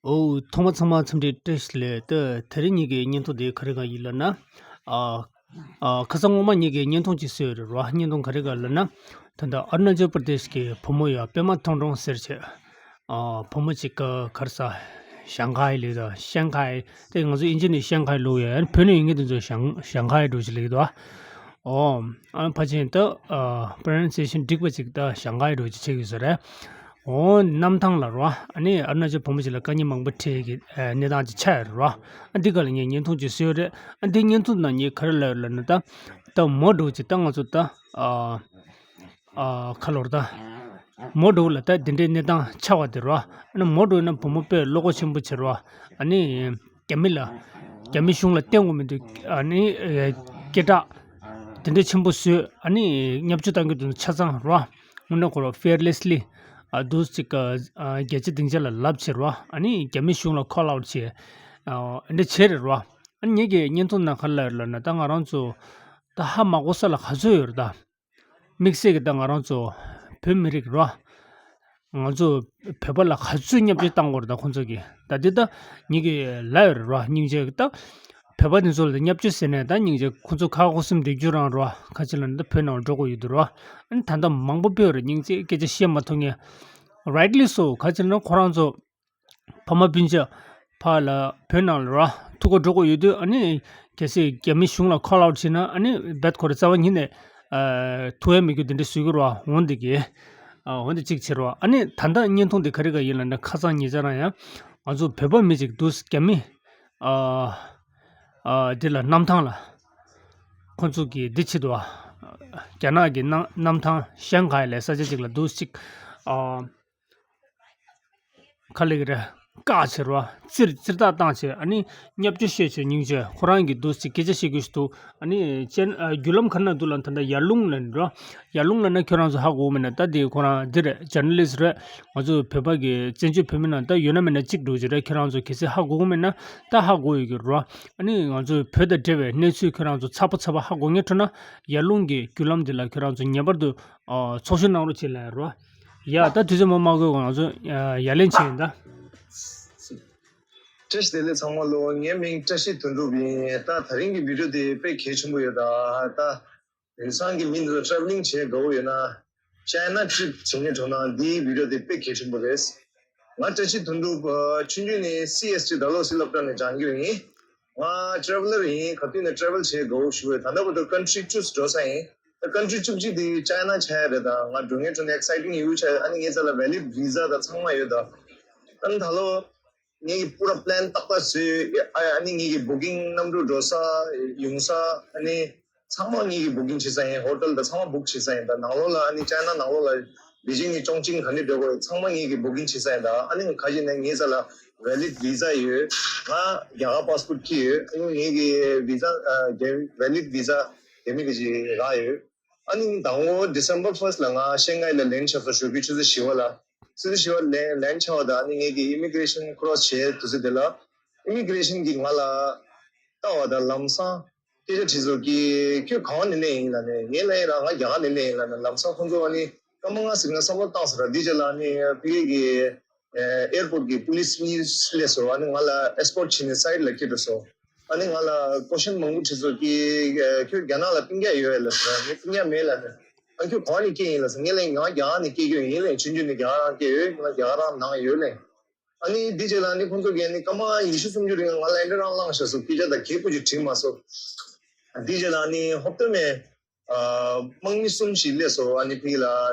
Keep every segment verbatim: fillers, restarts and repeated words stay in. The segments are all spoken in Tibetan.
ཨོ། ཐོག་མ་ཚང་མ་འཚམས་འདྲི་བཀྲ་ཤིས་བདེ་ལེགས། ད་དེ་རིང་ངེད་ཀྱི་བརྙན་ཐུང་དེ་ག་རེ་ག་ཡིན་ལབ་ན། ཨ། ཨ། ཁ་སང་སྔོན་མ་ངེད་ཀྱིས་བརྙན་ཐུང་ཅིག་བཟོས་ཡོད་རེད་རོ། བརྙན་ཐུང་ག་རེ་ག་ལབ་ན། ད་ལྟ་ཨ་རུ་ན་ཅལ་པར་དེཤ་གི་བུ་མོ་ཡ་པད་མ་ཐང་ཀྲོང་ཟེར་བྱས། ཨ། བུ་མོ་ཅིག་ག་ག་རེ་ཟ། ཞང་ཁའི་ལབ་ད། ཞང་ཁའི་དེ་ང་ཚོ་ཨིན་ཇི་ནས་ཞང་ཁའི་ལབ་ཡོད། བོད་ནས་ཡིན་མཁན་དེ་ཚོ་ཞང་ཞང་ཁའི་འདྲ་ཅིག་ལབ་ཀྱི་འདུག་ཨོ། ཨ། ཕལ་ཆེར་ད། ཨ། པྲོ་ནན་སི་ཨེ་ཤན་འགྲིག་པ་ཅིག་ད་ཞང་ཁའི་འདྲ་ཅིག་ཆགས་ཀྱི་ཡོད་ས་རེད། ཨོ། གནམ་ཐང་ལ་རོ། ཨ་ནི་ཨ་རུ་ན་ཅལ་བུ་མོ་ཅིག་ལ་དཀའ་ངལ་མང་པོ་འཕྲད་ཀྱི་ཨ་གནས་སྟངས་ཅིག་ཆགས་ཡོད་རེད་རོ། ཨ། འདི་ག་ལ་ངས་བརྙན་ཐུང་ཅིག་བཟོས་ཡོད་རེད། ཨ། འདི་བརྙན་ཐུང་ནང་ངས་ག་རེ་ལབ་ཡོད་ལབ་ན། ད་ད་མོ་འདྲ་ཅིག་ད་ང་ཚོ་ད། ཨ། ཨ། ཁ་ལོར་ད། མོ་འདྲ་ལ་ད་འདི་འདྲའི་གནས་སྟངས་ཆགས་པ་དེ་རོ། ཨ་ནི་མོ་འདྲ་ན་བུ་མོ་དཔེ་བློ་ཁོག་ཆེན་པོ་བྱེད་རོ། ཨ་ནི། རྒྱ་མི་ལ། རྒྱ་མི་གཞུང་ལ་བརྟེན་དགོས་མི་འདུག་ཨ་ནི། ཨེ། སྐད་གྲགས། དེ་འདྲ་ཆེན་པོ་བཟོས། ཨ་ནི་བརྙས་བཅོས་བཏང་རྒྱུ་དེ་ཚོ་ཆ་ཚང་རོ། དངོས་གནས་ཁོ་རང་ཕི་ཡར་ལེ་སི་ལི། ཨ། འདུག་ཅིག་ཨ། རྒྱལ་སྤྱི་སྡིངས་ཆ་ལ་ལབ་བྱས་རོ། ཨ་ནི་རྒྱ་མི་གཞུང་ལ་ཁོལ་ཨའུཊ་བྱས། ཨ། འདི་འདྲ་བྱས་རེད་རོ། ཨ་ནི་ངེད་ཀྱི་བརྙན་ཐུང་ནང་ག་རེ་ལབ་ཡོད་ལབ་ན། ད་ང་རང་ཚོ་ད་ཧ་མ་གོ་ས་ལ་ག་ཚོད་ཡོད་རེད་ད། དམིགས་བསལ་གྱི་ད་ང་རང་ཚོ་བོད་མི་རིགས་རོ། ང་ཚོ་བོད་པ་ལ་ག་ཚོད་བརྙས་བཅོས་བཏང་དགོས་རེད་ད་ཁོང་ཚོ་གིས། ད་འདི་ད་ངེད་ཀྱི་ལབ་ཡོད་རེད་རོ། སྙིང་རྗེ་ད། བོད་པ་འདི་ཚོ་ལ་ད་བརྙས་བཅོས་ཟེར་ནས་ད་སྙིང་རྗེ། ཁོང་ཚོ་ཁ་ཁོག་སེམས་འདི་རྒྱུ་རང་རོ། ག་ཅི་ལབ་ན་ད་བོད་ནང་འགྲོ་དགོས་ཡོད་དུས་རོ། ཨ་ནི་ད་ལྟ་མང་པོ་སྤེལ་ཡོད་རེད། སྙིང་རྗེ་སྐད་ཆ་བཤད་མ་ཐུབ་མཁན། རའིཊ་ལི་སོ། ག་ཅི་ལབ་ན་ཁོ་རང་ཚོ། ཕ་མ་སྤུན་ཆ་ཕར་ལ་བོད་ནང་ལ་ར་ཐུག་ག་འགྲོ་གི་ཡོད་དུས། ཨ་ནི་གལ་སྲིད་རྒྱ་མི་གཞུང་ལ་ཁོལ་ཨའུཊ་བྱས་ན། ཨ་ནི་རྦད་ཁོ་རང་རྩ་བ་ཉིད་ནས་ཨ་ཐུག་ཡ་མེད་རྒྱུ་དེ་འདྲ་བཟོ་གི་ར། འོན་ཏེ་གི། ཨ། འོན་ཏེ་གཅིག་བྱེད་རོགས། ཨ་ནི་ད་ལྟ་བརྙན་ཐུང་དེ་ག་རེ་ག་ཡིན་ལབ་ན། ཁ་སང་ཉེ་ཆར་རང་ཡང་ང་ཚོ་བོད་པ་མི་གཅིག་འདུག་རྒྱ་མི། ཨ། ཨ། དེ་ལ་གནམ་ཐང་ལ་ཁོང་ཚོ་གིས་འདི་བྱེད་དོ། རྒྱ་ནག་གི་གནམ་གནམ་ཐང་ཤང་ཧའེ་ལབ་ས་ཆ་གཅིག་ལ་འདུག་གཅིག་ཨ། ག་རེ་ལབ་ཀྱི་རེད། བཀག་བྱས་རོ། བཙིར་བཙིར་ཐག་བཏང་བྱས། ཨ་ནི་བརྙས་བཅོས་བྱས་བྱས། སྙིང་རྗེ། ཁོ་རང་གིས་འདུག་ཅིག་སྐད་ཆ་བཤད་དགོས་ཤིག་འདུག་ཨ་ནི་ཅན། ཨ། བརྒྱུད་ལམ་ག་ན་འདུག་ལབ་ན། ད་ལྟ་ཡར་ཀླུང་ལབ་ནི་རོ། ཡར་ཀླུང་ལབ་ན་ཁྱོད་རང་ཚོ་ཧ་གོ་གི་མེད་ན། ད་དེ་ཁོ་རང་འདི་རེད། ཇར་ན་ལི་སི་རེད། ང་ཚོ་བོད་པ་གི་བཙན་བྱོལ་བོད་མི་ནང་ད་ཡོད་ན་མེད་ན་གཅིག་འགྲོ་གི་རེད། ཁྱོད་རང་ཚོ་གལ་སྲིད་ཧ་གོ་གི་མེད་ན་ད་ཧ་གོ་ཡོད་ཀྱི་རོ། ཨ་ནི་ང་ཚོ་བོད་དང་འབྲེལ་བའི་གནས་ཚུལ་ཁྱོད་རང་ཚོ་ཚ་པོ་ཚ་པོ་ཧ་གོ་མཁན་འདུག་ན། ཡར་ཀླུང་གི་བརྒྱུད་ལམ་འདི་ལ་ཁྱོད་རང་ཚོ་ངེས་པར་དུ། ཨ། ཚོགས་ཞུགས་གནང་རོགས་བྱེད་ལབ་རོ། ཡ། ད་དུས་ཚོད་མ་མ་འགོར་གོང་ང་ཚོ་ཡ་ལན་བྱེད་ཡིན་ད། བཀྲ་ཤིས་བདེ་ལེགས་ཚང་མ་ལོ། ངའི་མིང་བཀྲ་ཤིས་དོན་གྲུབ་ཡིན། ད་དེ་རིང་གི་བི་ཌི་ཡོ་དེ་དཔེ་གལ་ཆེན་པོ་ཡོད་ད། ད་དེང་སང་གི་མི་འདི་ཚོ་ཊེ་རེ་ཝེ་ལིང་བྱེད་དགའ་བོ་ཡོད་ན། ཅའི་ན་ཊི་རིབ་བྱེད་མཁན་འགྲོ་ན་འདིའི་བི་ཌི་ཡོ་དེ་དཔེ་གལ་ཆེན་པོ་རེད། ང་བཀྲ་ཤིས་དོན་གྲུབ། ཆུང་ཆུང་ནས་སི་ཨེས་ཊི་ཌལ་ཧོ་སི་སློབ་གྲྭ་ནས་སྦྱང་གི་ཡིན། ང་ཊེ་རེ་ཝེ་ལར་ཡིན། ག་དུས་ནས་ཊེ་རེ་ཝེལ་བྱེད་དགའ་བོ་ཞུ་བས། ད་ལྟ་བར་དུ་ཀན་ཊི་རི་བཅུ་འགྲོ་ས་ཡིན། ད་ཀན་ཊི་རི་བཅུ་གཅིག་དེ་ཅའི་ན་ཆགས་ཡ་རེད། ད་ང་འགྲོ་མཁན་འགྲོ་ནས་ཨེག་སའི་ཊིང་ཡོད་ཆགས། ཨ་ནི་ངའི་རྩ་ལ་ཝེ་ལིཌ་བི་ཟ་ད་ཚང་མ་ཡོད་ད། ཨ་ནི་ད་ལོ་ངེད་ཀྱི་པུ་ར་པི་ལན་ཏག་ཏག་བཟོས། ཨ་ནི་ངེད་ཀྱི་བུ་ཀིང་གནམ་གྲུ་འགྲོ་ས། ཡོང་ས། ཨ་ནི་ཚང་མ་ངེད་ཀྱི་བུ་ཀིང་བྱེད་ས་ཡིན། ཧོ་ཊེལ་ད་ཚང་མ་བུག་བྱེད་ས་ཡིན། ད་ནང་ལོགས་ལ། ཨ་ནི་ཅའི་ན་ནང་ལོགས་ལ་པེ་ཅིང་ནས་ཅོང་ཅིན་ག་ནས་འགྲོ་དགོས་ཚང་མ་ངེད་ཀྱི་བུ་ཀིང་བྱེད་ས་ཡིན། ད་ཨ་ནི་ཁ་ཅིག་ནས་ངའི་རྩ་ལ་ཝེ་ལིཌ་བི་ཟ་ཡོད། ང་རྒྱ་གར་པཱ་སི་པོར་ཊི་ཁྱེར་ཡོད། ཨ་ནི་ངེད་ཀྱི་བི་ཟ། ཨ། ཝེ་ལིཌ་བི་ཟ་རྒྱ་མི་གི་ཅིག་རག་ཡོད། ཨ་ནི་དང་པོ་ཌི་སེམ་བར་ཕར་སི་ཊི་ལ་ང་ཤང་ཧའེ་ལ་ལེན་ཆགས་སོང་། ཞོགས་ཀའི་ཆུ་ཚོད་བཞི་པ་ལ། ཆུ་ཚོད་བཞི་པ་ལ་ལེན་ཆགས་པ་དང་། ཨ་ནི་ངེད་ཀྱི་ཨི་མི་གི་རེ་ཤན་ཁོ་རོ་སི་བྱས་དུས་ཚོད་དེ་ལ། ཨི་མི་གི་རེ་ཤན་གྱིས་ང་ལ་ལྟ་བ་དང་ལམ་སང་སྐད་ཆ་དྲིས་སོང་གི། ཁྱོད་ག་བ་ནས་སླེབས་ཡིན་ལབ་ནས། ངས་ལབ་ཡིན་ར་ང་རྒྱ་གར་ནས་སླེབས་ཡིན་ལབ་ནས། ལམ་སང་ཁོང་ཚོ་ཨ་ནི་སྐར་མ་ལྔ་ཟིན་ན་བསམ་བློ་བཏང་ཟེར་ར། དེའི་རྗེས་ལ་ཨ་ནི་ཕ་གི་གི་ཨེ་ཡར་པོར་ཊི་གི་པུ་ལི་སི་གཉིས་སླེབས་སོང་། ཨ་ནི་ང་ལ་ཨེས་ཀོར་ཊི་བྱས་ནས་སའིཌ་ལ་ཁྱེར་འགྲོ་སོང་། ཨ་ནི་ང་ལ་ཀོ་ཤན་མང་པོ་དྲིས་སོང་གི། ཁྱོད་རྒྱ་ནག་ལ་སྤུན་ཀྱག་ཡོད་ལབ་སོང་། ངས་སྤུན་ཀྱག་མེད་ལབ་ནས། ཨ་ཁྱོད་ག་བ་ནས་སྐྱེས་ཡིན་ལབ་སོང་། ངས་ལབ་ཡིན་ང་རྒྱ་གར་ནས་སྐྱེས་ཀྱི་ཡིན་ལབ་ཡིན། ཆུང་ཆུང་ནས་རྒྱ་གར་རང་སྐྱེས་ཡོད། ང་རྒྱ་གར་རང་ནང་ཡོད་ལབ་ཡིན། ཨ་ནི་འདི་རྗེས་ལ་ཨ་ནི་ཁོང་ཚོ་གིས་ཨ་ནི་སྐར་མ་ཉི་ཤུ་སུམ་ཅུ་རིང་ང་ལ་ཨེ་འདྲ་རང་བླངས་བཞག་སོང་། སྐད་ཆ་དང་གད་ཕུ་ཅིག་དྲིས་མ་སོང་། འདི་རྗེས་ལ་ཨ་ནི་ཧོབ་ཏེ་མེད། ཨ། དམག་མི་གསུམ་ཞིག་སླེབས་སོང་། ཨ་ནི་ཕ་གི་ལ་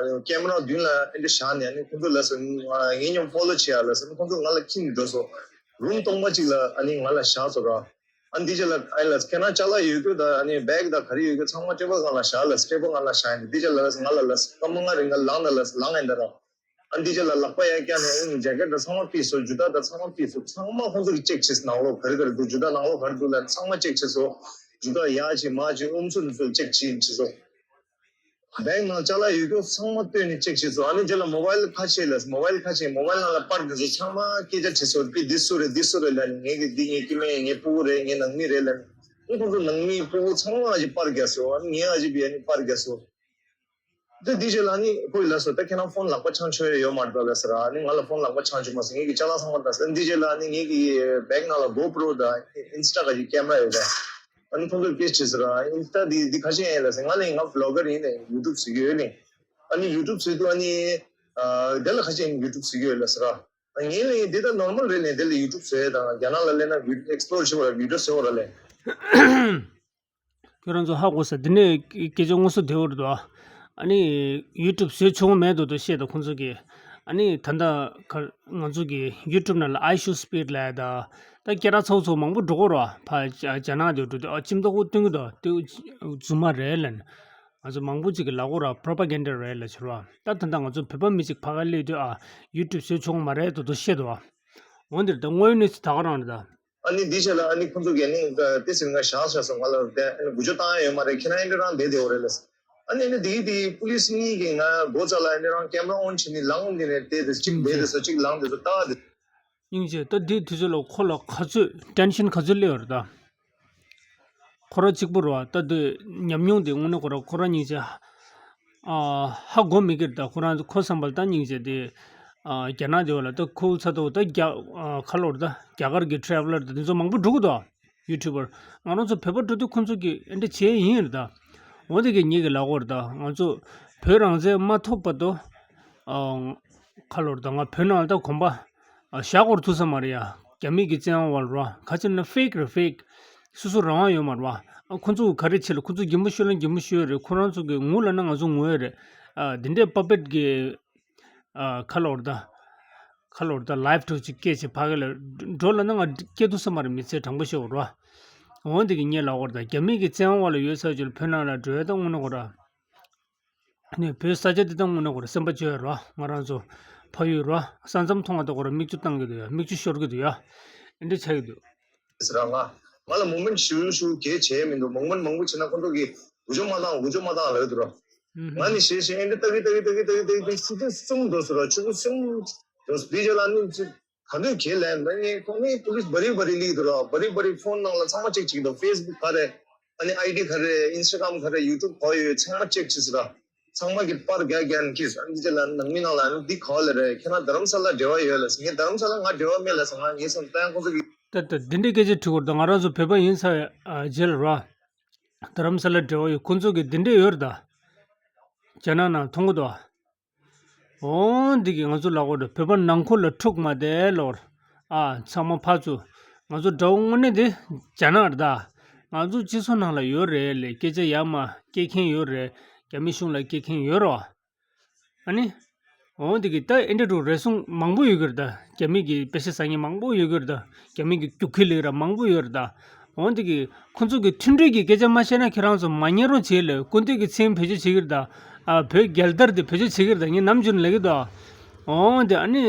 ཀེ་མ་ར་མདུན་ལ་ཨེ་འདྲ་བཞག་ནས། ཨ་ནི་ཁོང་ཚོ་ལབ་སོང་ངའི་མཉམ་ཕོ་ལོ་བྱེད་ཡ་ལབ་སོང་། ཁོང་ཚོ་ང་ལ་འཁྱེར་ནས་འགྲོ་སོང་། རུམ་སྟོང་པ་ཅིག་ལ་ཨ་ནི་ང་ལ་བཞག་སོང་ར། ཨ་ནི་འདི་རྗེས་ལ་ཨ་ལ་ཁྱེད་རང་ཅ་ལག་ཡོད་རྒྱུ་དང་ཨ་ནི་བེག་དང་ག་རེ་ཡོད་རྒྱུ་ཚང་མ་ཊེ་བལ་སྒང་ལ་བཞག་ལབ་སོང་། ཊེ་བལ་སྒང་ལ་བཞག་ཡིན། འདི་རྗེས་ལ་ལབ་སོང་ང་ལ་ལབ་སོང་སྐར་མ་ལྔ་རིང་ལ་ལངས་དང་ལབ་སོང་། ལངས་ཡིན་ད་ར། ཨ་ནི་འདི་རྗེས་ལ་ལག་པ་ཡར་བཀྱགས་ནས་ཨ་ནི་ཇེ་ཀེཊ་དང་ཚང་མ་ཕུད་སོང་། ཇུ་ཏ་དང་ཚང་མ་ཕུད་སོང་། ཚང་མ་ཁོང་ཚོ་གིས་ཅེག་བྱས་སོང་། ནང་ལོགས་ག་རེ་ག་རེ་འདུག་ཇུ་ཏ་ནང་ལོགས་ག་རེ་འདུག་ལབ་ཚང་མ་ཅེག་བྱས་སོང་། ཇུ་ཏ་ཡར་བྱས་མར་བྱས་ཨུམ་སུ་ནུ་སུ་ཅེག་བྱས་བྱས་སོང་། བེག་ནང་ཅ་ལག་ཡོད་རྒྱུ་ཚང་མ་བཏོན་ནས་ཅེག་བྱས་སོང་། ཨ་ནི་རྗེས་ལ་མོ་བྷའིལ་ཁ་ཕྱེ་ལབ་སོང་། མོ་བྷའིལ་ཁ་ཕྱེ། མོ་བྷའིལ་ནང་ལ་པར་དེ་ཚོ་ཚང་མ་སྐད་ཆ་དྲིས་སོང་། དཔེ་འདི་སུ་རེད། འདི་སུ་རེད་ལབ་ནས། ངའི་གི་འདི་ངའི་སྐྱེ་དམན་ཡིན། ངའི་སྤུ་གུ་རེད། ངའི་ནང་མི་རེད་ལབ་ནས། ཨ་ཁོང་ཚོ་ནང་མི་སྤུ་གུ་ཚང་མ་ཨ་ཅེ་པར་རྒྱག་སོང་། ཨ་ནི་ངའི་ཨ་ཅེ་བི་ཨ་ནི་པར་རྒྱག་སོང་། དེ་འདི་རྗེས་ལ་ནི་ཁོས་ལབ་སོང་། ད་ཁྱེད་རང་ཕོན་ལག་པ་འཆང་ཆོག་ཡོད་མ་རེད་ལབ་སོང་ར། ནི་ང་ལ་ཕོན་ལག་པ་འཆང་ཆོག་མ་སོང་། ངེད་ཀྱི་ཅ་ལག་ཚང་མ་ད་སོང་། འདི་རྗེས་ལ་ནི་ངེད་ཀྱི་བེག་ནང་ལ་གོ་པྲོ་དང་ཨིན་སི་ཊ་ག་གི་ཀེམ་ར་ཡོད་ད། ཨ་ནི་ཁོང་ཚོས་སྐད་ཆ་དྲིས་སོང་ར། ཨིན་སི་ཊ་འདི་འདི་ག་ཅི་ཡིན་ལབ་སོང་། ང་ལ་ཡིན་ང་བི་ལོག་གར་ཡིན་ནས་ཡུ་ཊུབ་བཟོ་གི་ཡོད་ནི། ཨ་ནི་ཡུ་ཊུབ་བཟོས་དུས་ཨ་ནི་ཨ་དེ་ལ་ག་ཅི་ཡིན་ཡུ་ཊུབ་བཟོ་གི་ཡོད་ལབ་སོང་ར། ངས་ལབ་ཡིན་འདི་ད་ནོར་མལ་རེད་ལབ། དེ་ལ་ཡུ་ཊུབ་བཟོ་ཡས་དང་རྒྱ་ནག་ལ་སླེབས་ན་ཝི་ཨེགས་པི་ལོར་བྱེད་དགོས་ར། བི་ཌི་ཡོ་བཟོ་དགོས་ར་ལབ། ཁྱོད་རང་ཚོ་ཧ་གོ་ས། དེ་ནས་སྐད་ཆ་དངོས་སུ་དེ་བར་དུ་ཨ་ནི་ཡུ་ཊུབ་བཟོས་ཆོག་མེད་འདུག་དུ་བཤད་དང་ཁོང་ཚོ་གིས། ཨ་ནི་ད་ལྟ་ཁ་ང་ཚོ་གི་ཡུ་ཊུབ་ནང་ལ་ཨའི་ཤུ་སི་པིཌ་ལབ་ཡ་ད། ད་སྐད་གྲགས་ཚ་བོ་ཚ་བོ་མང་པོ་འགྲོ་གི་ར། ཕ་རྒྱ་རྒྱ་ནག་དེ་འགྲོ་དུས་ཨ་ཁྱིམ་ཐོག་ཁུ་སྟོན་གི་འདུག་དེ་རྫུན་མ་རེད་ལབ་ནས། ང་ཚོ་མང་པོ་ཅིག་གིས་ལབ་གོ་ར། པྲོ་པ་གན་ཌ་རེད་ལབ་བྱེད་ར། ད་ད་ལྟ་ང་ཚོ་བོད་པ་མི་ཅིག་ཕ་ག་སླེབས་དུས་ཨ་ཡུ་ཊུབ་བཟོས་ཆོག་མ་རེད་དོ་དོ་བཤད་དོ། འོན་ཏེ་ད་དངོས་ཡོད་གནས་ཚུལ་ད་ག་རང་རེད་ད། ཨ་ནི་འདི་བྱས་ལ་ཨ་ནི་ཁོང་ཚོ་གིས་ནི་ཏེ་ཟེར་ང་བཞག་བཞག་སོང་། ང་ལ་དེ་ཨ་ནི་འགུལ་སྐྱོད་བཏང་ཡ་ཡོད་མ་རེད། ཁྱེད་རང་ཨེ་འདྲ་རང་བསྡད་བསྡད་ཡོད་རེད་ལབ་སོང་། ཨ་ནི་ཨ་ནི་དེ་དེ་པུ་ལིས་གཉིས་ཀྱིས་ང་སྒོ་རྩ་ལ་ཨེ་འདྲ་རང་ཀེམ་ར་ཨོན་བྱས་ནི་ལངས་ནི་རེད། དེ་དེ་གཅིག་བསྡད་དེ་སོ་གཅིག་ལངས་དེ་སོ་ལྟ་དེ། སྙིང་རྗེ། ད་འདི་དུས་ཚོད་ལ་ཁོ་ལ་ག་ཚོད་ཊེན་ཤན་ག་ཚོད་སླེབས་ཡོད་རེད་ད། ཁོ་རང་གཅིག་པུ་རེད་བ། ད་འདི་ཉམས་མྱོང་དེ་དངོས་གནས་ཁོ་རང་ཁོ་རང་སྙིང་རྗེ། ཨ་ཧ་གོ་མི་འགྱུར་ད། ཁོ་རང་ཁོ་བསམ་པ་ལ་ད་སྙིང་རྗེ་དེ། ཨ་རྒྱ་ནག་དེ་བ་ལ་ད་ཁོ་ཚ་ཐོག་ད་རྒྱ་ཨ་ཁ་ལོར་ད་རྒྱ་གར་གྱི་ཊེ་རེ་ཝ་ལར་ད་དེ་ཚོ་མང་པོ་འགྲོ་གི་འདུག་ཡུ་ཊུབ་པར། ང་རང་ཚོ་བོད་པ་འགྲོ་དུས་ཁོང་ཚོ་གིས་ཨེ་འདྲ་བྱས་ཡིན་རེད་ད། འོ་དེ་གི་ངེད་ཀྱི་ལབ་གོ་རེད་ད། ང་ཚོ་བོད་རང་བཙན་མ་ཐོབ་བར་དུ། ཨ་ཁ་ལོར་ད་ང་བོད་ནང་ལ་ད་གོམ་པ། ཨ་བཞག་དགོས་ཐུག་ས་མ་རེད་ཡ། རྒྱ་མི་གི་བཙན་དབང་བར་རོ། ག་ཅི་ན་ཕེག་རེད་ཕེག། སོ་སོ་རང་དབང་ཡོད་མ་རེད་བ། ཨ་ཁོ་ཚོ་ག་རེ་བྱེད་ལ་ཁོ་ཚོ་རྒན་པོ་ཤོད་ལ་རྒན་པོ་ཤོད་རེད། ཁོ་རང་ཚོ་གི་ངོ་ལབ་ན་ང་ཚོ་ངོ་ཡོད་རེད། ཨ་འདི་འདྲའི་པ་པེཊ་གི། ཨ་ཁ་ལོར་ད། ཁ་ལོར་ད་ལའིབ་ཐོག་ཅིག་སྐད་ཆ་ཕ་གི་ལ་འགྲོ་ལབ་ན་ང་སྐད་ཐུག་ས་མ་རེད། མི་ཚེ་དྲང་པོ་ཤོད་རོ། འོ་འདི་གི་ངས་ལབ་གོ་རེད་ད། རྒྱ་མི་གི་བཙན་དབང་བར་ལ་ཡོད་ས་ཅིག་ལ་བོད་ནང་ལ་འགྲོ་ཡ་ད་དངོས་གནས་གོ་ར། ནས་བོད་ས་ཆ་འདི་དང་དངོས་གནས་ཁོ་རང་སེམས་པ་སྐྱོ་ཡ་རོ། ང་རང་ཚོ་ཕ་ཡུལ་རོ། ས་མཚམས་མཐོང་བ་དང་ཁོ་རང་མིག་ཆུ་བཏང་གི་འདུག་ཡ། མིག་ཆུ་ཤོར་གི་འདུག་ཡ། ཨེ་འདྲ་ཆགས་ཀྱི་འདུག་ཟེར་ར་ང་། ང་ལ་མོ་མེན་ཊི་ཞུ་ཞུ་གས་བྱས་མི་འདུག་མང་མང་མང་པོ་བྱས་ན་ཁོང་ཚོ་གིས་འུ་ཅོ་མ་བཏང་འུ་ཅོ་མ་བཏང་ལབ་འདུག་རོ། ང་ནི་ཞེས་ཞེས་ཨེ་འདྲ་ལྟ་གི་ལྟ་གི་ལྟ་གི་ལྟ་གི་ལྟ་གི་ཆུ་ཚོད་གསུམ་འགྲོ་སོང་རོ། ཆུ་ཚོད་གསུམ་འགྲོ་སོང་། དེ་རྗེས་ལ་ནི་ཆུ་ག་འདོད་གས་ལན་ད་ནི་ཁོང་ནི་པུ་ལིས་བ་རི་བ་རི་ལིག་འདུག་རོ། བ་རི་བ་རི་ཕོན་ནང་ལ་ཚང་མ་ཅེག་བྱེད་ཀྱི་འདུག་ཕེ་སི་བུག་ག་རེ། ཨ་ནི་ཨའི་ཌི་ག་རེ། ཨིན་སི་ཊ་གྷ་རམ་ག་རེ། ཡུ་ཊུབ་ག་རེ་ཡོད་ཚང་མ་ཅེག་བྱེད་ཟེར་ར། ཚང་མ་གི་པར་རྒྱག་རྒྱག་ནས་ཁྱེར་སོང་། ཨ་ནི་རྗེས་ལ་ནང་མི་ནང་ལ་ཨ་ནི་འདི་ག་བ་ལ་རེད། ཁྱེད་རང་རྡ་རམ་ས་ལ་འབྲེལ་བ་ཡོད་ལ་ཟེར། ངས་རྡ་རམ་ས་ལ་ང་འབྲེལ་བ་མེད་ལ་ཟེར། ང་ངས་སོང་ད་ཁོང་ཚོ་གི། ད་ད་འདི་འདྲའི་སྐད་ཆ་དྲི་བར་ད་ང་རང་ཚོ་བོད་པ་ཡིན་ཚར་ཨ་རྗེས་ལ་རོ། རྡ་རམ་ས་ལ་འབྲེལ་བ་ཡོད། ཁོང་ཚོ་གི་འདི་འདྲས་ཡོད་རེད་ད། རྒྱ་ནག་ནང་མཐོང་གི་འདུག་འོ་འདི་གི་ང་ཚོ་ལབ་གོ་རེད། བོད་པ་ནང་ཁུལ་ལ་འཁྲུག་མ་བསྡད་ལོར། ཨ་ཚང་མ་ཕར་ཚུར། ང་ཚོ་དགྲ་བོ་དངོས་གནས་དེ་རྒྱ་ནག་རེད་ད། ང་ཚོ་སྤྱི་ཚོགས་ནང་ལ་ཡོད་རེད་ལས། སྐད་ཆ་ཡར་མར་སྐྱེལ་མཁན་ཡོད་རེད། རྒྱ་མི་གཞུང་ལ་སྐྱེལ་མཁན་ཡོད་རེད་བ། ཨ་ནི། འོ་འདི་གི་ད་ཨེ་འདྲ་འགྲོ་རེ་ཟུང་མང་པོ་ཡོད་གི་རེད་ད། རྒྱ་མི་གི་པེ་ཤ་ཟ་མཁན་མང་པོ་ཡོད་གི་རེད་ད། རྒྱ་མི་གི་རྒྱུག་ཁྱི་ལས་ར་མང་པོ་ཡོད་རེད་ད། འོ་འདི་གི་ཁོ་ཚོ་གི་མཐུན་སྒྲིལ་གྱི་སྐད་ཆ་མ་བཤད་ན་ཁྱེད་རང་ཚོ་མ་ཉན་རོགས་བྱེད་ལ། སྐུ་མདུན་གྱི་མཚན་བེད་སྤྱོད་བྱེད་ཀྱི་རེད་ད། ཨ་བོད་རྒྱལ་དར་དེ་བེད་སྤྱོད་བྱེད་ཀྱི་རེད་ད། ངས་ནམ་རྒྱུན་ལབ་ཀྱི་འདུག་འོ་འདི་ཨ་ནི་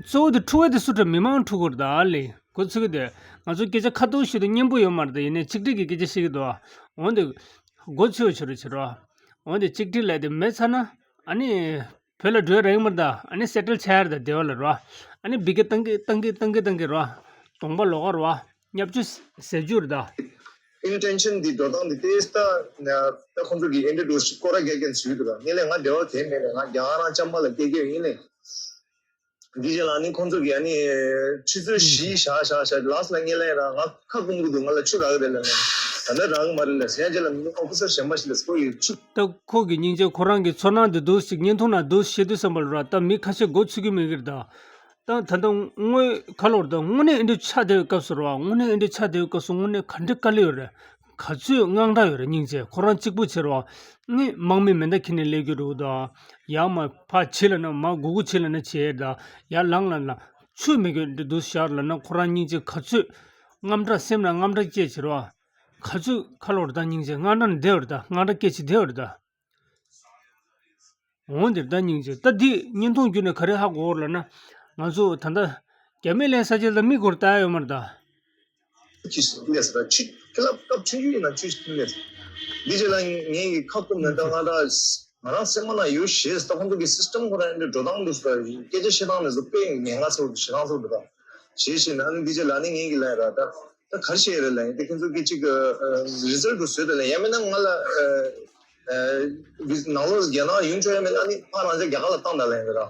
གཙོ་བོ་དེ་འཁྲུག་པ་དེ་སུ་འདྲ་མི་མང་འཁྲུག་གི་རེད་ད་ལེ། འགོ་ཚུགས་ཀྱི་དེ། ང་ཚོ་སྐད་ཆ་ཁ་ཐུག་ཞུ་དུས་སྙན་པོ་ཡོད་མ་རེད་ད། ཡིན་ནའི་ཆིག་སྒྲིལ་གྱི་སྐད་ཆ་བཤད་ཀྱི་འདུག་འོ་འདི་འགོ་ཚུགས་ཆོག་རེད་བྱེད་རོགས། འོ་འདི་ཆིག་སྒྲིལ་ལབ་དེ་མེད་ཚར་ན། ཨ་ནི། བོད་ལ་འགྲོ་རེད་མར་ད། ཨ་ནི་སེ་ཊལ་ཆགས་རེད་ད་སྡེ་བ་ལ་རོ། ཨ་ནི་བི་ཀེ་བཏང་གི་བཏང་གི་བཏང་གི་བཏང་གི་རོ། གདོང་པ་ལོག་ག་རོ། ཉབ་ཆུ་ཟེར་རྒྱུ་རེད་ད། ཨིན་ཊེན་ཤན་འདི་འགྲོ་སྟངས་འདི་ཏེས་ད། ད་ཁོང་ཚོ་གི་ཨེ་འདྲ་འགྲོ་ཞིག་སྐོར་ར་རྒྱག་མཁན་ཚུལ་འདུག་ད། ངས་ལས་ང་འབྲེལ་བ་དེ་མེད་ལས། ང་རྒྱ་གར་རང་ཅམ་པ་ལ་སྐད་སྐྱོད་ཡིན་ལས། འདི་རྗེས་ལ་ནི་ཁོང་ཚོ་གི་ཨ་ནི་ཆུ་ཚོད་བཞི་བཞག་བཞག་བཞག་ལཱ་སི་ལ་ངས་ལས་ར་ང་ཁ་སྐུམ་གི་འདུག་ང་ལ་ཆུ་རག་གི་རེད་ལ་ནི། ད་ནི་རག་གི་མ་རེད་ལ་ཟེར་ཡ་རྗེས་ལ་མི་ཨོ་ཕི་སར་གཞན་པ་ཞིག་ལ་སྐོར་ཡོད་ཆུ། ད་ཁོ་གི་སྙིང་རྗེ་ཁོ་རང་གི་ཚོར་སྣང་འདི་འདུག་ཞིག་བརྙན་ཐུང་ནང་འདུག་བཤད་དུས་ཙམ་པ་ལ་ར་ད་མི་ཁ་ཤས་མགོ་ཚོས་ཀྱི་མེད་གི་རེད་ད། ད་ད་ལྟ་དངོས་ཁ་ལོར་ད་དངོས་གནས་ཨེ་འདྲ་ཆགས་བསྡད་པའི་སྐབས་སུ་ར་བ། དངོས་གནས་ཨེ་འདྲ་ཆགས་བསྡད་པའི་སྐབས་སུ་དངོས་གནས་ག་འདྲ་དཀའ་ལས་ཡོད་རེད། ག་ཚོད་དངངས་སྐྲག་ཡོད་རེད། སྙིང་རྗེ་ཁོ་རང་གཅིག་པུ་བྱེད་ར་བ། ནི་དམག་མི་མེ་མདའ་འཁྱེར་ནས་སླེབས་རྒྱུ་རེད་ད། ཡར་མར་ཕར་བྱེད་ལ་ན་མར་སྒུག་སྒུག་བྱེད་ལ་ན་བྱེད་ད། ཡར་ལངས་ལ་ན་ཆུ་མི་དགོས་འདི་འདུག་ཤར་ལ་ན་ཁོ་རང་སྙིང་རྗེ་ག་ཚོད་དངངས་སྐྲག་སེམས་ལ་དངངས་སྐྲག་སྐྱེས་བྱེད་ར་བ། ག་ཚོད་ཁ་ལོར་ད་སྙིང་རྗེ་དངངས་སྐྲག་ནི་བསྡད་ཡོད་རེད་ད། དངངས་སྐྲག་སྐད་ཆ་བསྡད་ཡོད་རེད་ད། འོང་འདིར་ད་སྙིང་རྗེ། ད་འདི་བརྙན་ཐུང་བརྒྱུད་ནས་ག་རེ་ཧ་གོ་བ་ལབ་ན། ང་ཚོ་ད་ལྟ་རྒྱ་མི་ལན་ས་ཆ་ལ་མི་སྒོར་ལྟ་ཡ་ཡོད་མ་རེད་ད། ཅི་ལས་ཟེར་ན་ཆུ་ཁ་ལབ་སྐབས་ཆུང་ཆུང་ཡིན་ན་ཆུ་ཞིག་ལས། འདི་རྗེས་ལ་ངས་ཀྱི་ཁ་བསྐུམ་ནས་ད་ང་ད་ང་རང་སེམས་ནང་ཡོད་ཞེས་ད་ཁོང་ཚོ་གི་སིས་ཊམ་ཁོ་རང་འདི་འགྲོ་སྟངས་འདུག་ཟེར། སྐད་ཆ་བཤད་སྟངས་ནས་བཟོ་དཔེ་ངན་ངག་ཚོར་ཞེ་སྡང་ཚོར་འདུག་ད། ཞེས་བཤད་ན་ཨ་ནི་འདི་རྗེས་ལ་ནི་ངས་ཀྱི་ལན་ར་ད། ད་ག་རེ་བཤད་རེད་ལ་ཡིན་ཏེ་ཁྱེད་ཚོ་གི་ཅིག་རི་ཛལ་ཊི་བཟོས་ད་ལ་ཡང་མིན་ན་ང་ལ་ ནང་ལོགས་རྒྱ་ནག་ཡོང་ཆོག་ཡ་མེད་ན་ཨ་ནི་ཕར་རང་ཅག་རྒྱ་གར་ལ་བཏང་ད་ལབ་ཡིན་ར།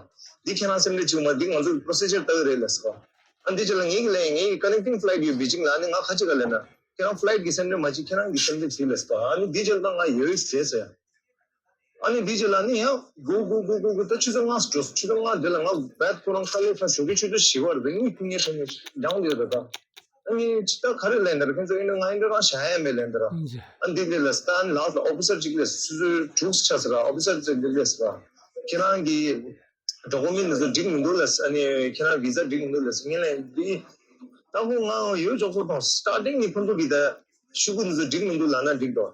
འདི་ཁྱེད་རང་སེམས་ཁྲལ་བྱེད་དགོས་མ་རེད། འདི་ང་ཚོ་procedure་ལྟ་གི་རེད་ལབ་སོང་། ཨ་འདི་ཅི་ལ་ངེད་ཀྱི་ལས་ངེད་ཀྱི་connecting flight་ཡོད་པེ་ཅིང་ལ། ཨ་ནི་ང་ཁ་ཅིག་ག་ལས་ན་ཁྱེད་རང་flight་གི་སེམས་ཁྲལ་མ་བྱེད། ཁྱེད་རང་གི་སེམས་ཁྲལ་བྱེད་ལབ་སོང་། ཨ་ནི་འདི་ཅི་ལ་ད་ང་ཡོད་ཟེར་ཟེར། ཨ་ནི་འདི་ཅི་ལ་ནི་ཡང་སྒུག་སྒུག་སྒུག་སྒུག་སྒུག་ད་ཆུ་ཚོད་ལྔ་འགྲོ། ཆུ་ཚོད་ལྔ་དེ་ལ་ང་བད་ཁོ་རང་ཁ་ལས་ཁ་ཞོགས་ཀྱི་ཆུ་ཚོད་བཞི་པར་བེད་ནི་ཁུ་ངེ་ཁུ་ངེ་རྒྱང་དེ་རེད་ད། ཨ་ནི་ཅི་ད་ག་རེ་ལན་དེར་ཁོང་ཚོ་ཨིན་འདྲ་ང་ཨིན་འདྲ་རང་བྱ་ཡ་མེད་ལན་དེར། ཨ་འདི་འདི་ལ་སྟན་ལགས་ལ་officer་གཅིག་ལས་སུ་དྲུག་ཆ་ཟེར་ར། officer་གཅིག་འདི་ལས་ཟེར་ར། ཁྱེད་རང་གི་གྲོགས་པོ་མི་འདི་ཚོ་འགྲིག་མི་འདུག་ལ། ཨ་ནི་ཁྱེད་རང་visa་འགྲིག་མི་འདུག་ལ། ངས་ལན་འདི་ད་ཁོ་ང་ཡོད་ཅོག་ཙོ་དང་starting་ནས་ཁོང་ཚོ་གི་ད་ཤུ་གུ་འདི་ཚོ་འགྲིག་མི་འདུག་ལ་ན་འགྲིག་དོ།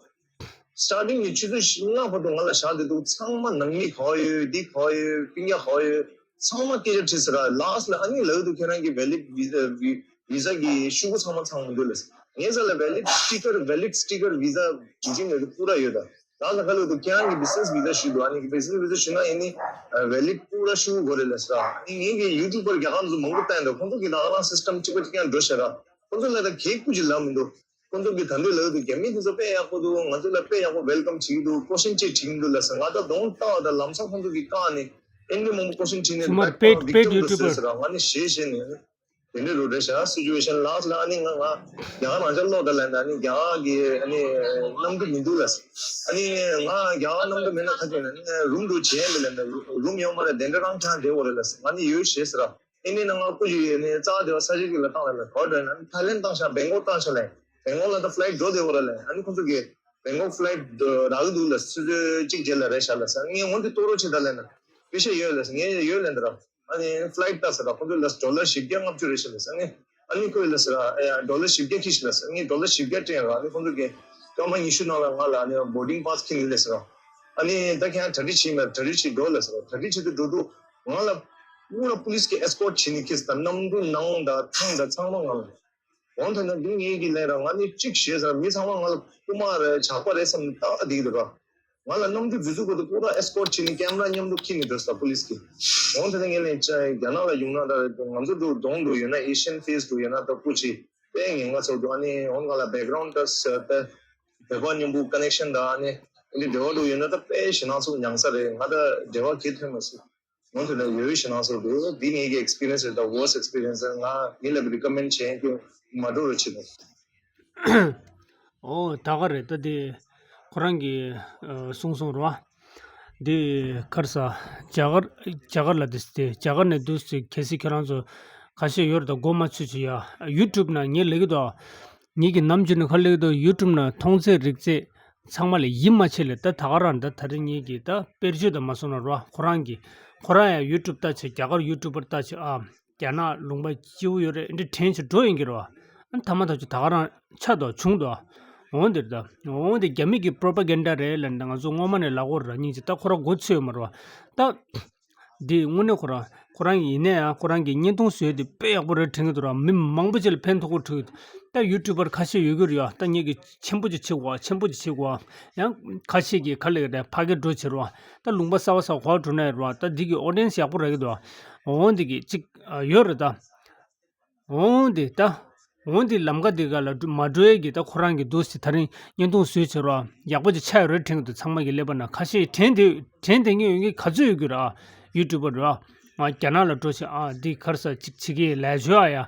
starting་ནས་ཆུ་ཚོད་ལྔ་བར་དུ་ང་ལ་བཞག་བསྡད་འདུག་ཚང་མ་ནང་མི་ག་པར་ཡོད། འདི་ག་པར་ཡོད། སྤུན་ཀྱག་ག་པར་ཡོད། ཚང་མ་སྐད་ཆ་དྲིས་ཟེར་ར། last་ལ་ཨ་ནི་ལབ་འདུག་ཁྱེད་རང་གི་valid visa visa་གི་ཤུ་གུ་ཚང་མ་ཚང་མི་འདུག་ལབ་ཟེར། ངས་ཟེར་ལ་valid sticker valid sticker visa་བྱིན་ཡོད་པུ་ར་ཡོད་ད། ལགས་ལ་ག་ལབ་འདུག་ཁྱེད་རང་གི་business visa་ཞུས་འདུག་ཨ་ནི་business visa་ཞུས་ན་ཨ་ནི་valid་པུ་ར་ཤུ་གུ་དགོས་རེད་ལབ་ཟེར་ར། ཨ་ནི་ངས་གི་YouTuber་རྒྱ་གར་ཚོ་མང་པོ་བལྟས་འདུག་ཁོང་ཚོ་གི་ད་ག་རང་system་གཅིག་པ་གཅིག་རྐྱང་འགྲོ་ཤེས་ར། ཁོང་ཚོ་ལ་ད་གལ་ཀུ་ཅི་ལབ་མི་འདུག་ཁོང་ཚོ་གིས་ད་འདོད་ལབ་འདུག་རྒྱ་མི་དེ་ཚོ་དཔེ་ཡག་པོ་འདུག་ང་ཚོ་ལ་དཔེ་ཡག་པོ་welcome་བྱེད་ཀྱི་འདུག question་ཅིག་དྲིས་ཀྱི་འདུག་ལབ་ཟེར། ང་ད་གདོང་ལྟ་བ་ད་ལམ་སང་ཁོང་ཚོ་གིས་བཀག་ནས་ཨེ་འདྲ་མང་པོ་question་དྲིས་ནས་ཚང་མ་ད་paid paid ཀྱོང་དུ་བཟོས་YouTuber་ཟེར་ར། ང་ནི་ཞེད་ཞེད་ནས་དེ་འདྲ་རུ་རེད་ཤག situation last་ལ་ཨ་ནི་ང་ང་རྒྱ་གར་རང་ཅག་ལོག་ད་ལན་ད་ཨ་ནི་རྒྱ་གར་གི་ཨ་ནི་གནམ་གྲུ་མི་འདུག་ལབ་ཟེར། ཨ་ནི་ང་རྒྱ་གར་གནམ་གྲུ་མེད་ན་ཁ་ཅིག་ན་ཨ་ནི་རུམ་དུ་བྱེད་མི་ལབ་ན་རུམ་ཡོད་མ་རེད། དེ་འདྲ་རང་ཆགས་བསྡད་ཡོད་རེད་ལབ་ཟེར། ང་ནི་ཡོད་ཞེད་ཟེར་ར། ཨེ་ནས་ནང་ང་སྐུ་མཁྱེན་ཡོད་ནས་རྩ་དེ་བ་ས་ཆ་གཅིག་ལ་བཏང་ལ་ལ་གོ་དྲན་ན་ཐའི་ལེན་བཏང་ཤག་བེང་ཀོག་བཏང་ཤག་ལས། བེང་ཀོག་ལ་ད་ཕ་ལའིཊ་འགྲོ་བསྡད་ཡོད་ར་ལས། ཨ་ནི་ཁོང་ཚོ་གིས་བེང་ཀོག་ཕ་ལའིཊ་རག་གི་འདུག་ལ་ཆུ་ཚོད་གཅིག་རྗེས་ལ་རེད་ཤག་ལ་ཟེར། ངས་འོན་ཏེ་གཏོང་རོགས་བྱེད་ད་ལས་ན་པེ་ཤ་ཡོད་ལ་ཟེར། ངས་ཡོད་ལན་དེ་ར། ཨ་ནི་ཕ་ལའིཊ་ལྟ་ཟེར་ར། ཁོང་ཚོ་ལ་ཌོ་ལར་བཞི་བརྒྱ་ལྔ་བཅུ་རེད་ཤག་ལ་ཟེར། ཨ་ནི་ཨ་ནི་ཁོས་ལ་ཟེར་ར། ཨེ་ཡ་ཌོ་ལར་བཞི་བརྒྱ་ཁྱེར་ཤག་ལ་ཟེར། ངས་ཌོ་ལར་བཞི་བརྒྱ་སྤྲད་ར། ཨ་ནི་ཁོང་ཚོ་གིས་སྐར་མ་ཉི་ཤུ་ནང་ལ་ང་ལ་ཨ་ནི་བོར་ཌིང་པཱ་སི་ཁྱེར་ནི་ལ་ཟེར་ར། ཨ་ནི་ད་ཁྱེད་རང་གྲ་སྒྲིག་བྱེད་མ་གྲ་སྒྲིག་བྱེད་འགྲོ་ལ་ཟེར་ར། གྲ་སྒྲིག་བྱེད་དུ་འགྲོ་དུས། ང་ལ་པུ་ར་པུ་ལིས་ཀྱིས་ཨེ་སི་ཀོཊ་བྱེད་ནི་ཁེས་དང་གནམ་གྲུ་ནང་དང་ཐང་དང་ཚང་མ་ང་ལ། འོན་ཏེ་ན་འདི་ངེད་ཀྱི་ལན་ར། ང་ནི་གཅིག་ཤེས་ཟེར། མི་ཚང་མ་ང་ལ་རྐུ་མ་རེད་ཇག་པ་རེད་བསམ་ནས་ལྟ་བསྡད་འདུག་ར། ང་ལ་གནམ་གྲུ་འཛུལ་ཚུགས་གོ་དུ་པུ་ར་ཨེ་སི་ཀོཊ་བྱེད་ནི་ཀེམ་ར་མཉམ་དུ་ཁྱེར་ནི་འདུག་ཟེར་པུ་ལིས་ཀྱིས། འོན་ཏེ་ན་ངས་ལན་ཅི་རྒྱ་ནག་ལ་ཡོང་ན་ད་ང་ཚོ་འགྲོ་གདོང་འགྲོ་ཡོད་ན་ཨེ་ཤན་ཕེ་སི་འགྲོ་ཡོད་ན་ད་སྐུ་མཁྱེན་དཔེ་ཉེན་ཁ་ཚོར་འདུག་ཨ་ནི་འོན་ང་ལ་བེག་རའུན་ཌ་ད་ད་བོད་པ་མཉམ་པོ་ཀ་ནེག་ཤན་དང་ཨ་ནི་ཨ་ནི་འབྲེལ་བ་འགྲོ་ཡོད་ན་ད་དཔེ་ཞེད་སྣང་ཚོར་མྱངས་ས་རེད། ང་ད་འབྲེལ་བ་གལ་ཐོན་མ་སོང་། ང་དེ་ལ་ཡོད་ཞེ་ན་སོགས་འདུག་འདི་ངེད་ཀྱི་ཨེག་སི་པི་རི་ཡན་སི་རེད། ད་ཝོར་སི་ཨེག་སི་པི་རི་ཡན་སི་ང་མི་ལ་རི་ཀོ་མེན་ཌ་བྱེད་མཁན་མ་འགྲོ་རུ་བྱེད་དོ། ཨོ་ད་ག་རེད། ད་དེ་ཁོ་རང་གིས་ཨ་གསུངས་སོང་རོ། འདི་གར་ས་རྒྱ་གར་རྒྱ་གར་ལ་དེ་དེ་རྒྱ་གར་ནས་འདུག་སེ་གལ་སྲིད་ཁྱེད་རང་ཚོ་ཁ་ཤས་ཡོད་རེད། ད་མགོ་མ་ཚོས་ཅི་ཡ་ཡུ་ཊུབ་ན་ངས་ལབ་ཀྱི་འདུག་ངེད་ཀྱི་ནམ་རྒྱུན་ནས་ཁ་ལབ་ཀྱི་འདུག་ཡུ་ཊུབ་ན་མཐོང་ཚད་རིག་ཚད་ཚང་མ་ལས་ཡིད་མ་ཆེས་ལས། ད་ད་ག་རང་ད་ད་རིང་ངེད་ཀྱི་ད་དཔེར་བརྗོད་ད་མ་སོང་ན་རོ། ཁོ་རང་གི་ཁོ་རང་ཡང་ཡུ་ཊུབ་ལྟ་ཆེ་རྒྱ་གར་ཡུ་ཊུབ་པར་ལྟ་ཆེ་ཨ། རྒྱ་ནག་ལུང་པ་སྐྱིད་པོ་ཡོད་རེད་འདི་དྲན་ཆེ་འགྲོ་ཡིན་གྱི་རོ། ཨ་ཐ་མ་ཐག་ཆོད་ད་ག་རང་ཆགས་འདུག་བྱུང་འདུག་འོང་འདིར་ད་འོང་འདི་རྒྱ་མི་གི་པོ་རོ་པ་གན་ཌ་རེད་ལབ་ནས་ང་ཚོ་སྔོན་མ་ནས་ལབ་དགོས་རེད་སྙིང་རྗེ། ད་ཁོ་རང་མགོ་ཚོས་ཡོད་མ་རེད་བ། ད་འདི་དངོས་གནས་ཁོ་རང་ཁོ་རང་ཡིན་ནའི་ཡང་ཁོ་རང་གི་བརྙན་ཐུང་བཟོས་དེ་དཔེ་ཡག་པོ་རེད་དྲན་གྱི་འདུག་ར། མི་མང་པོ་ཅིག་ལ་ཕན་ཐོགས་ཀྱི་འདུག་ད་ཡུ་ཊུབ་པར་ཁ་ཤས་ཡོད་ཀྱི་རེད་ཡ། ད་ངེད་ཀྱི་ཆེན་པོ་ཅིག་བྱེད་དགོས་ཆེན་པོ་ཅིག་བྱེད་དགོས། ཡང་ཁ་ཤས་ཀྱིས་ག་ལབ་ཀྱི་རེད། ཕ་གིར་འགྲོ་བྱེད་རོགས། ད་ལུང་པ་གསར་པ་གསར་པ་ག་པར་འགྲོ་ན་ཡོད་རོགས། ད་འདི་གི་ཨོ་ཌི་ཡན་སི་ཡག་པོ་རག་གི་འདུག་འོང་འདི་གི་ཅིག་ཡོད་རེད་ད། འོང་འདི་ད། འོང་འདི་ལམ་ཀ་འདི་ག་ལ་འགྲོ་མ་འགྲོ་ཡས་ཀྱི་ད་ཁོ་རང་གི་འདུག་སེ་ད་རིང་བརྙན་ཐུང་བཟོས་བྱེད་རོགས། ཡག་པོ་ཅིག་ཆགས་ཡོད་རེད་དྲན་གྱི་འདུག་ཚང་མ་གི་ཀླད་པ་ན་ཁ་ཤས་དྲན་དེ་དྲན་དེ་ངས་ཡོད་ཀྱི་ག་ཚོད་ཡོད་ཀྱི་ར། ཡུ་ཊུབ་པར་རོགས། ང་རྒྱ་ནག་ལ་འགྲོ་བྱེད་ཨ་འདི་གར་ས་ཅིག་བྱེད་ཀྱི་ལས་བྱོས་ཨ་ཡ།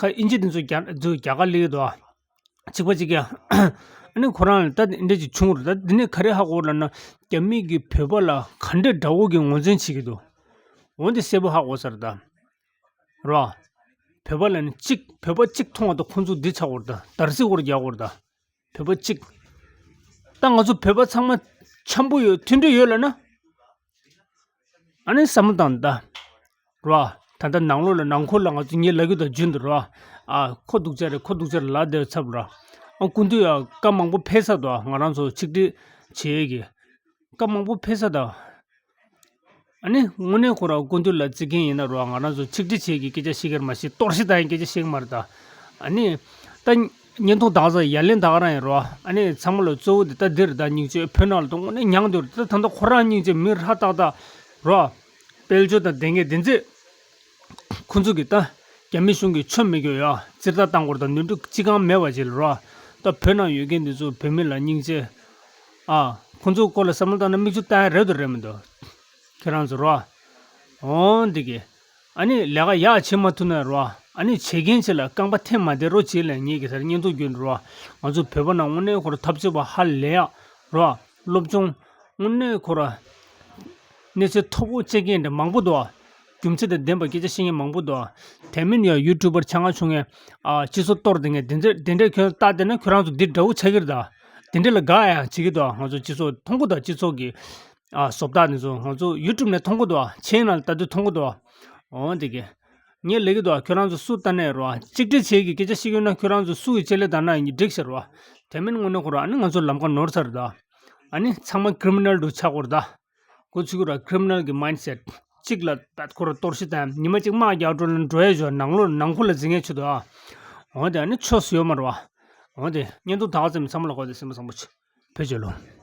ཁ་ཨིན་ཇི་འདི་ཚོ་རྒྱ་འདི་རྒྱ་གར་སླེབས་ཀྱི་འདུག་ཨ། གཅིག་པ་གཅིག་ཡ། ཨ་ནི་ཁོ་རང་ལ་ད་འདི་འདྲ་ཅིག་བྱུང་རེད། ད་འདི་ནས་ག་རེ་ཧ་གོ་ལབ་ན་རྒྱ་མི་གིས་བོད་པ་ལ་ག་འདྲ་དགྲ་བོ་གི་ངོས་འཛིན་བྱེད་ཀྱི་འདུག་འོ་འདི་གསལ་པོ་ཧ་གོ་ས་རེད་ད། རོ། བོད་པ་ལ་ནི་གཅིག་བོད་པ་གཅིག་མཐོང་བ་དང་ཁོང་ཚོ་འདི་ཆགས་གོ་རེད་ད། འདར་སིག་གོ་རྒྱག་གོ་རེད་ད། བོད་པ་གཅིག་ད་ང་ཚོ་བོད་པ་ཚང་མ་འཆམ་པོ་ཡོད་མཐུན་སྒྲིལ་ཡོད་ལབ་ན། ཨ་ནི་བསམ་བློ་བཏང་ད། རོ། ད་ལྟ་ནང་ལོགས་ལ་ནང་ཁུལ་ལ་ང་ཚོ་ངའི་ལབ་རྒྱུ་དང་རྒྱུན་དུ་རོ། ཨ་ཁོ་སྡུག་ཅག་རེད་ཁོ་སྡུག་ཅག་རེད་ལབ་བསྡད་ཚར་རོ། ཨ་སྐུ་མདུན་ཡ་བཀའ་མང་པོ་ཕེབས་ཚར་འདུག་ང་རང་ཚོ་ཆིག་སྒྲིལ་བྱེད་ཀྱི། བཀའ་མང་པོ་ཕེབས་ཚར་ད། ཨ་ནི་དངོས་གནས་ཁོ་རང་སྐུ་མདུན་ལ་བརྩི་མཁན་ཡིན་ན་རོ། ང་རང་ཚོ་ཆིག་སྒྲིལ་བྱེད་ཀྱི་སྐད་ཆ་བཤད་ཀྱི་རེད་མ་གཞི་གཏོར་བཤིག་བཏང་ཡའི་སྐད་ཆ་བཤད་ཀྱི་མ་རེད་ད། ཨ་ནི། ད། བརྙན་ཐུང་དག་ས་ཡ་ལན་དག་རང་ཡིན་རོ། ཨ་ནི་ཚང་མ་ལ་གཙོ་བོ་དེ་ད་འདིར་ད་སྙིང་རྗེ་བོད་ནང་ལ་ད་དངོས་གནས་མྱངས་འདུག་ད་ད་ལྟ་ཁོ་རང་སྙིང་རྗེ་མི་ཧྲ་ཏག་ཏག་རོ། དཔལ་འབྱོར་དང་ལྡན་མཁན་བདེན་ཚིག་ཁོ་ཚོ་གི་ད་རྒྱ་མི་གཞུང་གི་ཆོ་མི་དགོས་ཡ་རྩིས་ལྟ་བཏང་དགོས་ད་ནོར་འཁྲུལ་ཅི་གང་མེད་པ་ཅིག་ལ་རོ། ད་བོད་ནང་ཡོད་མཁན་འདི་ཚོ་བོད་མི་ལ་སྙིང་རྗེ་ཨ་ ཁོང་ཚོའི་སྐོར་ལ་བསམ་བློ་བཏང་ན་མིག་ཆུ་བཏང་ཡ་རེད་དོ་རེད་མི་འདུག་ཁྱོད་རང་ཚོ་རོ། འོང་འདི་གི། ཨ་ནི་ལས་ཀ་ཡག་བྱེད་མ་ཐུབ་ན་རོ། ཨ་ནི་བྱེད་མཁན་ཆེ་ལ་རྐང་པ་འཐེན་མ་བསྡད་རོ་བྱེད་ལས་ངེད་ཀྱི་སར་བརྙན་ཐུང་བརྒྱུད་རོ། ང་ཚོ་བོད་པ་ནང་དངོས་གནས་ཁོ་ར་འཐབ་རྩོད་པ་ཧ་ལས་ཡག་རོ། སློབ་སྦྱོང་དངོས་གནས་ཁོ་ར། གནས་ཚུལ་མཐོ་པོ་བྱེད་མཁན་འདྲ་མང་པོ་འདུག་རྒྱུ་མཚན་དང་ལྡན་པ་སྐད་ཆ་བཤད་མཁན་མང་པོ་འདུག་དེ་མིན་ཡང་ཡུ་ཊུབ་པར་ཆ་ང་ཆུང་ངས་ཨ་སྤྱི་ཚོགས་གཏོར་དེ་ངས་དེ་འདྲ་དེ་འདྲ་ཁྱོད་ལྟ་དེ་ན་ཁྱོད་རང་ཚོ་འདི་འདྲ་བོ་ཆགས་ཀྱི་རེད་ད། དེ་འདྲ་ལ་དགའ་ཡང་བྱེད་ཀྱི་འདུག་ང་ཚོ་སྤྱི་ཚོགས་མཐོང་གི་འདུག་སྤྱི་ཚོགས་ཀྱི་ཨ་བཟོ་ལྟ་དེ་ཚོ་ང་ཚོ་ཡུ་ཊུབ་ནས་མཐོང་གི་འདུག་ཆེ་ནང་ལ་ལྟ་དུས་མཐོང་གི་འདུག་འོ་དེ་གི། ངས་ལབ་ཀྱི་འདུག་ཁྱོད་རང་ཚོ་སུ་ལྟ་ནས་རོ། གཅིག་སྒྲིལ་བྱེད་ཀྱི་སྐད་ཆ་བཤད་ཀྱི་ཡོད་ན་ཁྱོད་རང་ཚོ་སུ་ཡི་ཆེད་ལས་དང་ན་ཡིན་གྱི་འགྲིག་ཟེར་རོ། དེ་མིན་དངོས་གནས་ཁོ་ར་ཨ་ནི་ང་ཚོ་ལམ་ཁ་ནོར་ཚར་ད། ཨ་ནི་ཚང་མ་criminal དུ་ཆགས་ཀྱི་རེད་ད། ཁོ་ཚོ་གི་ར་criminal གི་mindset གཅིག་ལ་ད་ཁོ་ར་གཏོར་བཤིག་དང་ཉི་མ་གཅིག་དམག་རྒྱག་འགྲོ་ན་འགྲོ་ཡས་ཞོ་ནང་ལོགས་ནང་ཁུལ་ལ་འཛིང་ངེས་ཆུ་དོ། འོ་དེ་ཨ་ནི་ཆོས་སུ་ཡོད་མ་རེད་བ། འོ་དེ་བརྙན་ཐུང་དག་ཙམ་ཚང་མ་ལ་གོ་དེ་སེམས་པ་བཟང་པོ་བྱེད། བེད་སྤྱོད་ལོ།